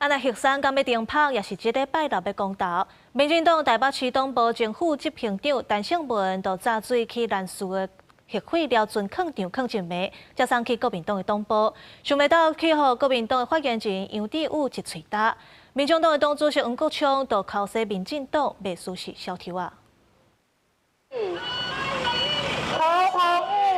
啊，那核三敢欲停麭，也是這禮拜六欲公投。民進黨台北市黨部前副執行長陳勝文就炸水去蘭嶼的核廢料存囥場囥一暝，才送去國民黨的黨部，想袂到去予國民黨的發言人楊智宇一喙焦。民眾黨的黨主席黃國昌就剾洗民進黨袂輸是小偷仔。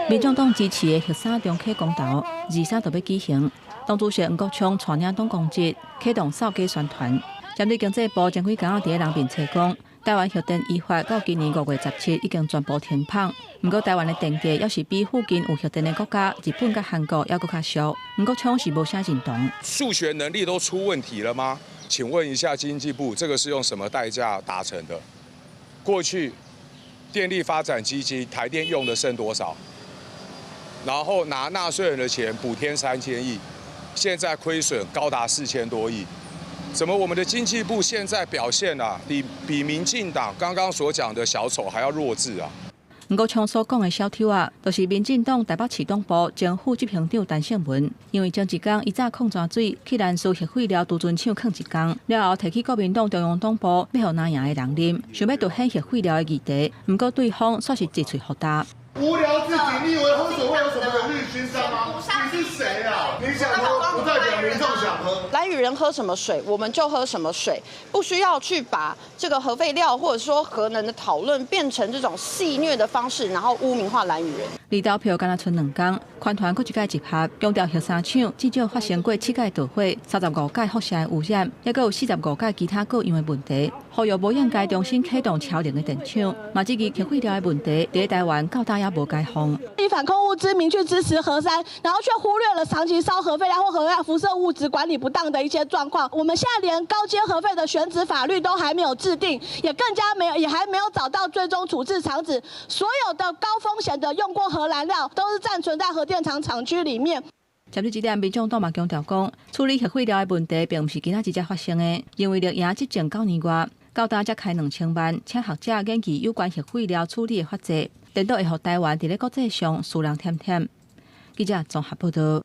民眾黨支持的核三重啟公投，23就欲舉行。黨主席黃國昌帶領黨公職啟動掃街宣傳。針對經濟部前幾工佇咧人面冊講，台灣核電依法到今年5月17已經全部停麭。毋過台灣的電價猶是比附近有核電的國家日本佮韓國猶閣較俗。黃國昌是無啥認同。數學能力都出問題了嗎？請問一下經濟部，這個是用什麼代價達成的？過去電力發展基金台電用的剩多少？然後拿納稅人的錢補添3000億。現在虧損高達4000多億，怎麼我們的經濟部現在表現啊，比民進黨剛剛所講的小丑還要弱智啊？黃國昌所講的小偷仔，就是民進黨台北市黨部前副執行長陳勝文，因為前一工伊炸礦泉水去蘭嶼核廢料貯存場囥一工，了後提去國民黨中央黨部欲予藍營的人啉，想欲凸顯核廢料的議題，毋過對方煞是一喙予焦。無聊至極，你以為喝水會有什麼榮譽勳章嗎？你是誰啊？你想喝不代表民眾想喝。蘭嶼人喝什麼水，我們就喝什麼水，不需要去把這個核廢料或者說核能的討論變成這種戲謔的方式，然後污名化蘭嶼人。離投票干焦賰兩工，環團閣一擺集合，強調核三廠至少發生過七擺導火、35擺輻射的污染，猶閣有45擺其他各樣的問題，呼籲無應該重新啟動超齡的電廠，嘛質疑核廢料的問題，佇台灣到今也無解放。以反控物資名去支持核三，然後卻忽略了長期燒核廢料或核輻射物質管理不當的一些狀況。我們現在連高階核廢的選址法律都還沒有制定，也更加沒有，也還沒有找到最終處置場址。所有的高風險的用過核燃料都是暫存在核電廠廠區裡面。針對這點，民眾黨嘛強調講，處理核廢料的問題並毋是今仔日才發生的，因為綠營執政9年外，到今才開2000萬，請學者研究有關核廢料處理的法制，顛倒會予台灣佇咧國際上輸人忝忝。記者綜合報導。